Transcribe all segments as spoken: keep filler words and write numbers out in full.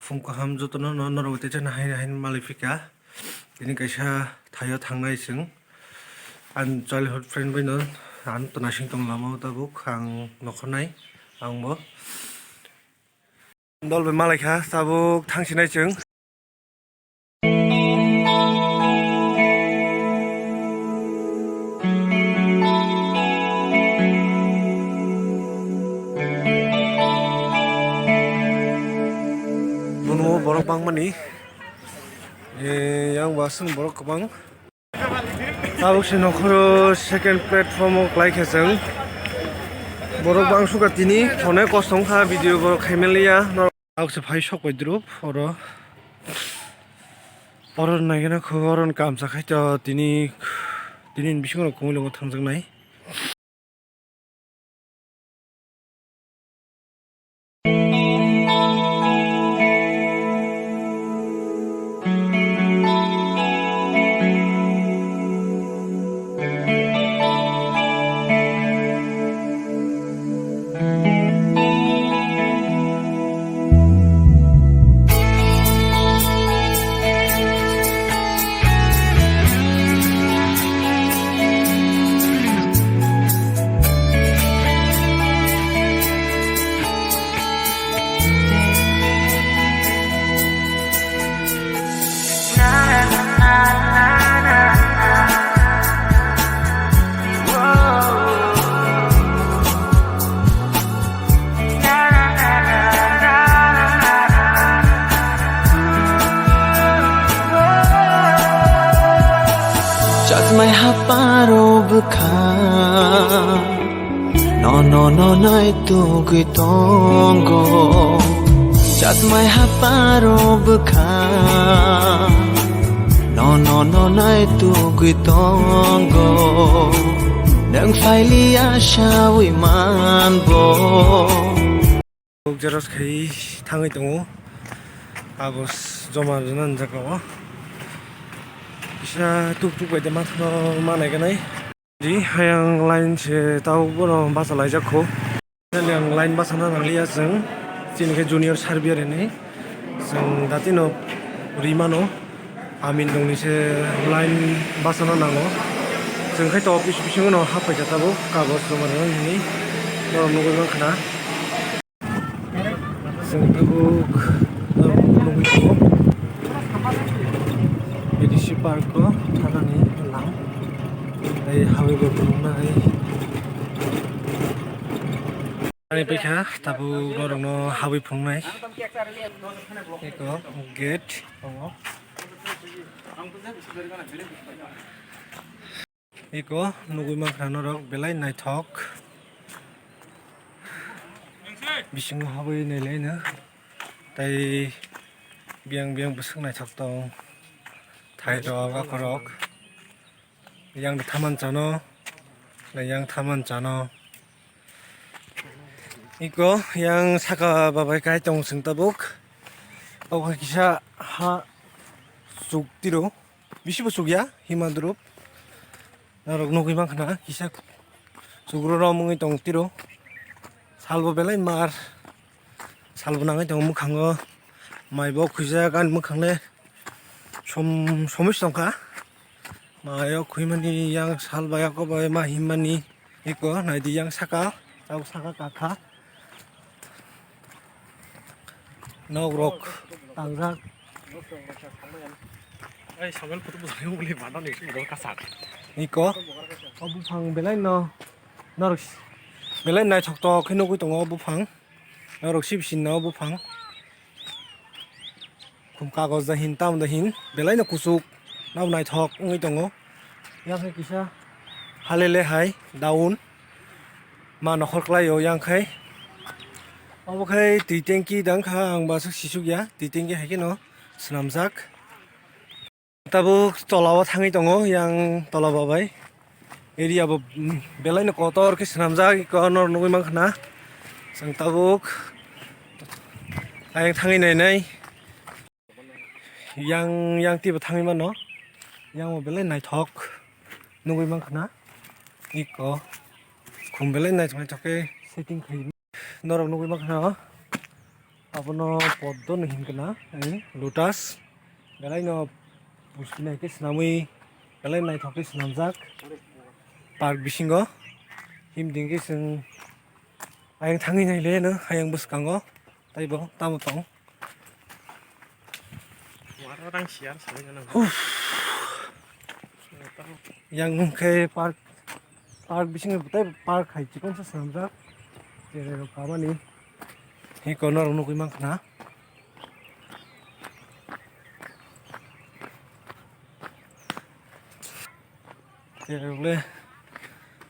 Phung kaham jotono no norok teisa haino haino malai phika. Tini kaisa thaio thangnai chwng. Ani childhood friend bai no ang to naising tong lama o tabuk ang nokhornai ang bo. Dol bai malai kha tabuk thangsinai chwng. Bono borok bangmani, eh, yang bo aswk borok kwbang. Tabuk se nokhoro second platform o kwlai khe chwng. Borok bang sukha tini, hwnwi kosto wngkha video borok khaimaliya. Tabuk se phai sok bai dwrwp oro. Oro naigwna kho, oro ni kamsa khai to tini, tini ni bisingo rok kwmwi longo thangjaknai. Chasmai haparo bwkha, no, no, no, nai tugwi tongo. Chasmai haparo bwkha, no, no, no, nai tugwi tongo. Nwng phailiya sawi manbo. Xerox khai thangwi tongo. Kagoz joma rwna nang jaga o. Kisa tuk tuk bai de ma thangno ma nai ganai. Di hayang line se tau bono basa laijak kho. Yang line basa na nang liya chwng. Chini khe junior surveyor hinwi. Chwng datino rimano. Amin dongni se line basa na nango. Chwng khai to office bisingo no hapai kha tabuk kagoz joma rwna hinwi. Norok nugwi mankha na. Chwng tabuk norok nugwi tongo. A D C park o thangani lam. Tei habwi bo phunuknai. Ani paikha tabuk norokno habwi phunuknai. Eko gate tongo. Eko nugwi mankha norok belai naithok. Bisingo habwi nailaino. Tei biyang biyang bwswk naithok tong. Thairok akhorok. Yang thaman chano. Yang thaman chano. Eko yang saka babai kai tong chwng tabuk. Obo kisa ha chuk tiro. Bisi bo chukya hima dwrwp. Norok nugwi mankha na kisa chukro rom wngwi tong tiro. Salbo belai mar. Salbo nangwi tongo mwkhango. Mai bo khwijak ani mwkhang le som somis tongkha. Mai o khwimani yang sal bai oko bai ma himmani eko naidi yang saka tabuk saka kakha. Nok rok tangjak. Ai, samel photo bo uli bana ni sing kasak. Iko. O buphang belai no norok s-, belai naithok tok khe nugwi tongo o buphang. Norok sibising no o buphang. Khum kagoz da hin, tam da hin, belai no kuchuk. Nabo naithok wngwi tongo. Yang khe kisa halele hai down. Ma nokhor kwlai o yang khai. Obo khai twi tanki dang kha, ang bwswk sisuk ya, twi tanki hai kheno swnamjak. Tabuk tola o thangwi tongo, yang tola babai. Area bo, mm, belai no kotor khe swnamjak, eko norok nugwi mankha na. Chwng tabuk ayang thangwi nainai. Yang, yang twibo thangwi mano. Yang bo belai naithok nugwi mankha na. Eko khum belai naithok naithok khe setting khai. Norok nugwi mankha na. Abono poddo no hinkhe na, eh, lotus. Belai no puskini hai khe swnamwi, belai naithok khe swnamjak. Park bisingo himding khe chwng ayang thangwi naileno ayang bwskango taibo tamo tong. Yang khe park, park bisingo tei park hai chikon sa swnamjak. Cherai rok kabani. Hiko norok nugwi mankha na. Cherai rok le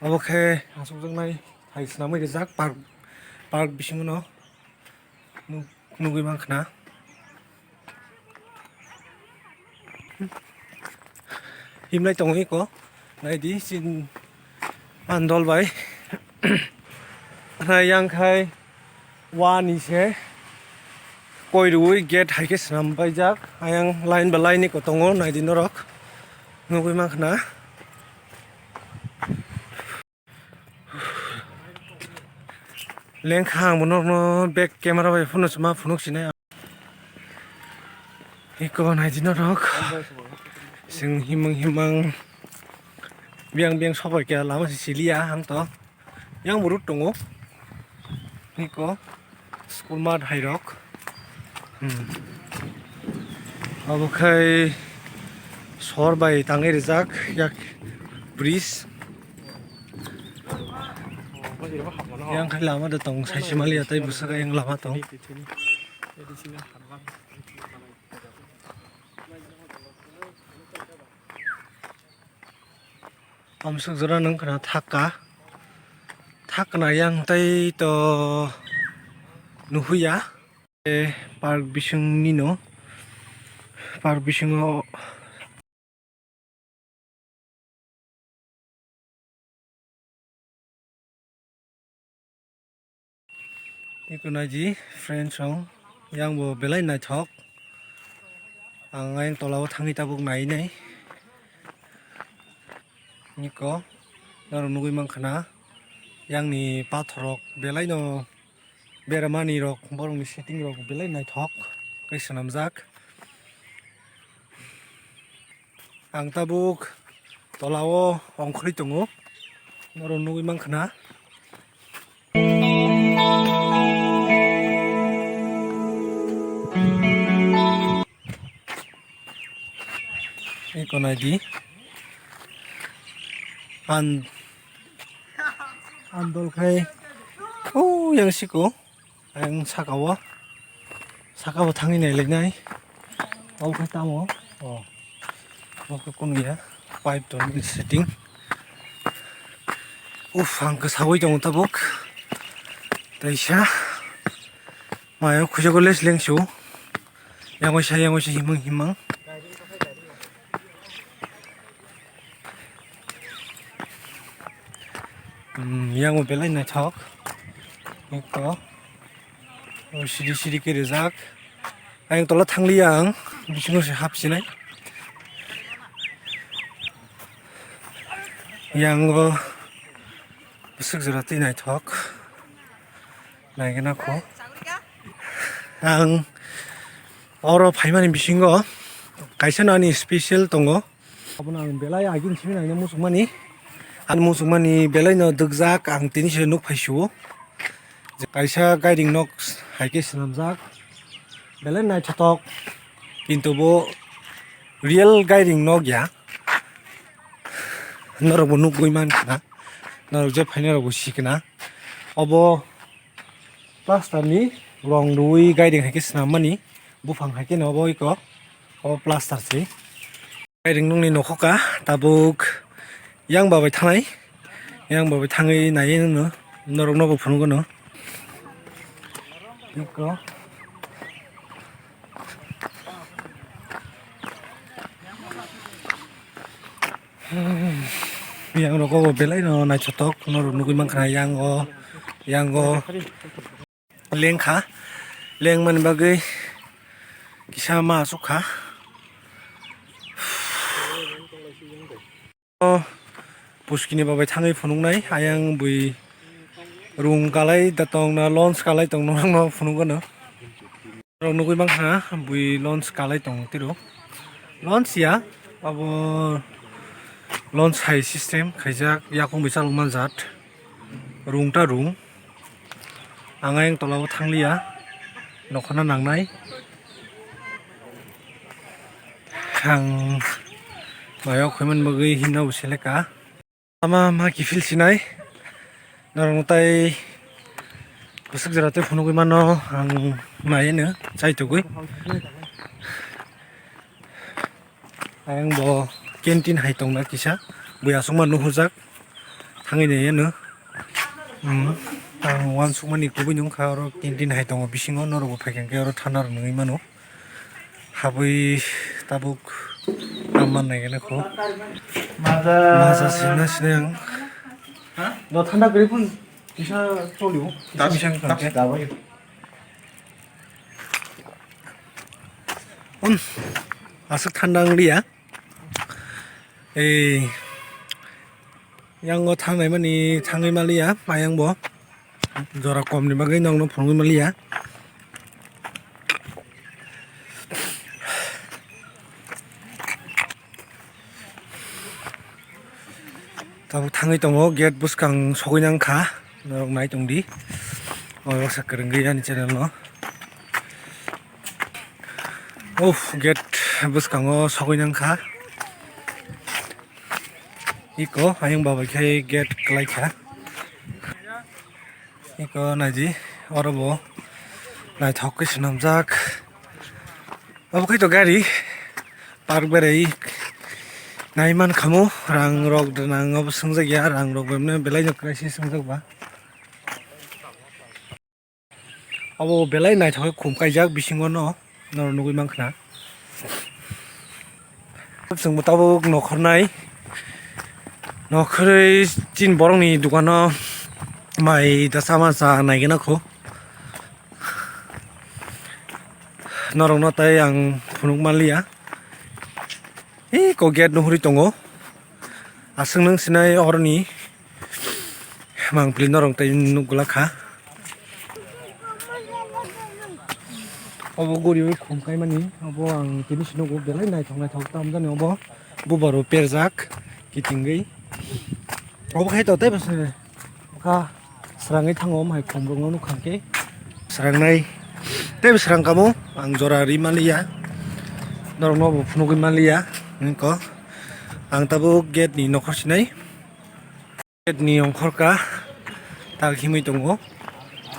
abo khe aswkjaknai hai swnamwi rijak park, park bisingo no. Nuk-, nugwi mankha na. Himlai tongo eko. Naidi chin andol bai. Yang khai wani se koi rwi gate hai khe swnam paijak. Ayang line ba line eko tongo, naidi norok. Nugwi mankha na. Lengkha ang bono back camera bai phunuk sima phunuk sinai. Eko naidi norok. Chwng himang himang biyang biyang sobai khe lama se siliya ang to. Yang bo road tongo. Eko. School mat hai rok. Hmm. Abo khai sor bai tangwi rijak yak bridge. Yang khai lama da tong sai simali atai bwswk yang lama tong. Amsuk jora nung khna thaka. Thakna yang tai to nuhuya. E park bising nino. Park bisingo Eko naidi friends rok, yang bo belai naithok. Ang ayang tola o thangwi tabuk nai nai. Niko norok nugwi mankha na, yang ni pathor rok belai no beramani rok, borok ni setting rok belai naithok khe swnamjak. Ang tabuk tola o ongkhorwi tongo, norok nugwi mankha na. Eko naidi. An, andol khai. O yang siko. Ayang saka o, saka bo thangwi nailainai. Obo khe tamo? O, obo khe kunu ya, pipe tongmani setting. Uff, ang kwsawi tongo tabuk. Taisa mayo khujago les lengsu. Yang waisa, yang waisa himang himang. Hmm, yang belai naithok. Eko. O siri siri khe rijak. Ayang tola thangliya ang. Bisingo se hapsinai. Yang o bwswk jora twi naithok. Naigwna kho. Ang oro phaimani bisingo kaisa no ani special tongo. Abono ang belai agini simi naina muchungmani. Ani muchungmani belai no dwkjak, ang tini se nuk phai suo. Kaisa gairing nok hai khe swnamjak. Belai naithothok. Kintu bo real gairing nok ya. Norok bo nugwi mankha na. Norok je phainai rok bo sikna. Obo plaster ni rong rwui gairing hai khe swnammani. Buphang hai khe no obo iko. Obo plaster se. Gairing nokni nokhoka tabuk yang babai thanai, yang babai thangwi naiwi nw norok nogo phunukgo no. Iko. Yang rogo belai no naithotok norok nugwi mankha yang o, yang o. Lengkha, lengmani bagwi kisa ma aswk kha. O puskini babai thangwi phunuknai, ayang bui rung kalai da tong na, launch kalai tong norokno phunukgwno. Rok nugwi mankha bui launch kalai tong tiro. Launch ya, abo launch hai system khaijak, yakung bai chalok manjat. Rung ta rung. Ang ayang tola o thang liya. Nokhorna nangnai. Ang mayo khoimani bagwi himna bo seleka. Ama ma kiphil sinai. Norok tai bwswk jora tei phunugwi mano ang nai eno chaitugwi. Ayang bo canteen hai tongna kisa bui aswkma nuhujak thangwi nai eno. Hmm. Ang uansukmani kubui nungkha oro canteen hai tongo bisingo norokbo phaikha khe oro thana rw nungwi mano. Habwi tabuk tamman naikhe nokho. Maja. Maja sina sina ang. Ha? Do thanda kwrwi phun kisa cholio. Kisa Das, bisa wngkha das khe. Dabai. Um, aswk thanda wng liya. Ei, yango thangnai mani thangwi maliya, ayang bo. Jora kom ni bagwi nokno phunugwi maliya. Tabuk thangwi tongo, gate bwskang sogwi nang kha, norok nai tong di. O baksa kwrwngwi ani channel no. Uff, gate bwskango sogwi nang kha. Iko ayang babai khai gate kwlai kha. Iko naidi, oro bo naithok khe swnamjak. Obo khai to gari park berai nai man khamu, rang rok nang obo swngjak ya, rang rok bemne belai no crisis swngjak ba. Obo belai naithok khe khum kaijak bisingo no, norok nugwi mankha na. Chwng bo tabuk nokhornai, nokhorwi chini borokni dukano mai da sama cha naigena kho. Norokno tai ang phunuk manliya. Ei ko gate nuhuri tongo. Aswk nung sinai oroni mangpili norok tai nuk glak kha. Obo guriwi khum kaimani, obo ang tini si nugo belai naithok naithok tamjani obo bubaru perjak kitingwi. Obo khai to tei bwswk kha. Srangwi thango, omo hai khumrokno nukha khe srangnai. Tei bo srang kamo ang jora ri manliya, norokno bo phunugwi manliya. Wngkha ang tabuk gate ni nokhor sinai, gate ni ongkhor ka tak himwi tongo,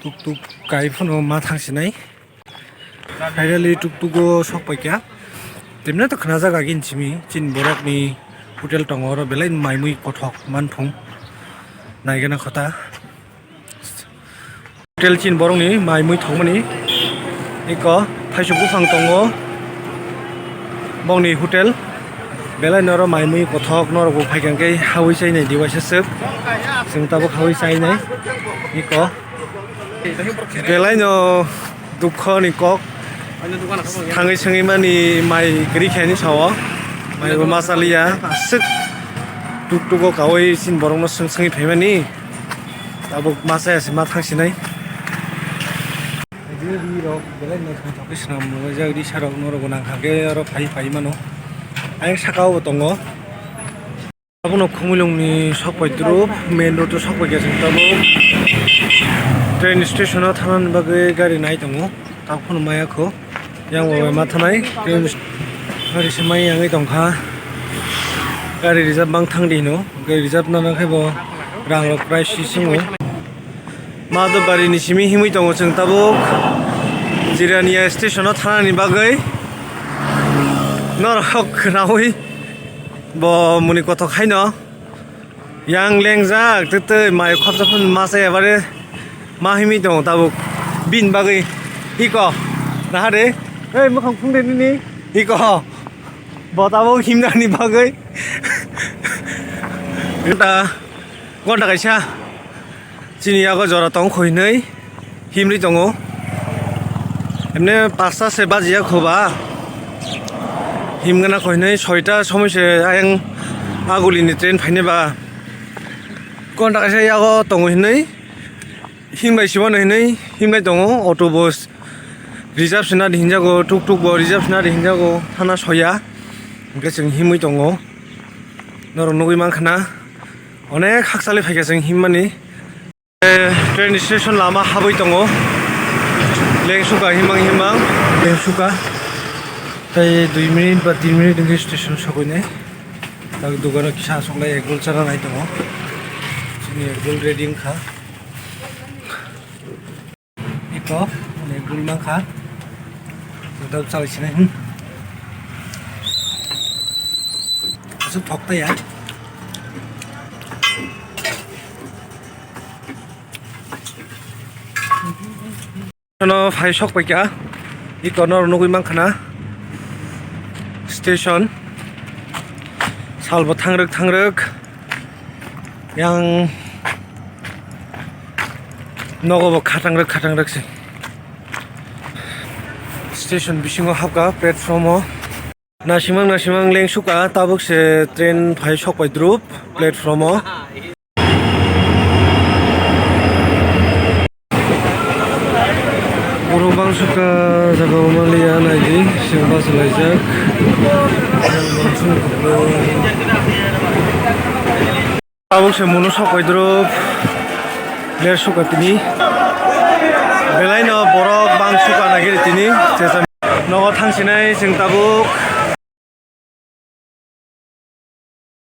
tuk tuk kai phano ma thang sinai. Finally, tuk tugo sok paikha. Temne to khna jaga gini simi, chini borok ni hotel tongo, oro belai mai mui kothok manthung. Naigena khota. Hotel chini borok ni mai mui thokmani. Iko thaisuk buphang tongo. Bongni hotel. Belai noro mai mui kothok norok bo phaikha khe hawi chainai diwaisa swk. Chwng tabuk hawi chainai. Iko. Belai no dukho ni kok. Thangwi swngwi mani mai kwrwi khaini sao. Mai bo ma chaliya. Aswk tuk tugo kawi sin borok no swng swngwi phaimani. Tabuk ma chaya se ma thang sinai. Ri rok belai no thang thok khe swnam rwjak ri sarok norok bo nang kha khe oro phai phai mano. Ayang saka o bo tongo. Abono Khumulwng ni sok pai turu, main road o sok pai khe chwng tabuk train station o thangna bagwi gari nai tongo, tabuk phano maya kho. Yang bo ma thanai train gari se mai yangwi tong kha, gari reserve mang thang di hino, gari reserve nang khe bo rang rok price si swngo. Madhubari ni simi himwi tongo chwng tabuk Jirania station o thanani bagwi norok khwnaui bo muni kothok haino yang lengjak tei tei mai khopsa phano masa ebare ma himwi tongo tabuk bini bagwi iko nahare ei mukhang phungde nini iko bo tabuk himnani bagwi ghonta ghonta kaisa. Chini yago jora tong kho hinwi himri tongo. Emne pasta se bajiya kho ba. Himgana kho hinwi soita somoi se ayang aguli ni train phainai ba. Konda kaisa yago tongo hinwi himlai sibano hinwi himlai tongo auto bus. Reserve se nadi hinjago, tuk tuk bo reserve se nadi hinjago, thana soya. Hingke chwng himwi tongo. Norok nugwi mankha na, onek hakchali phaikha chwng himmani. Eh, train station lama habwi tongo. Lengsuka himang himang. Lengsuka. Tei dui minute ba tin minute hwnkhe station sogwinai. Tak dogano kisa aswk lai egg roll chana nai tongo. Chini egg roll ready wngkha. Iko, egg roll mankha. Dam salai sinai, hmm. Aswk thok taya. Ano phai sok paikha. Iko no nugwi mankha na. Station. Salbo thangrwk thangrwk. Yang nogo bo khatangrwk khatangrwk se. Station bisingo habka platform o. Nasimang nasimang lengsuka tabuk se train phai sok pai drup platform o. Borok bangsuka jaga o manliya naidi se bachalaijak. Tabuk se munu sok pai doro player suka tini. Belai no borok bang suka nagiri tini. Nogo thang sinai chwng tabuk.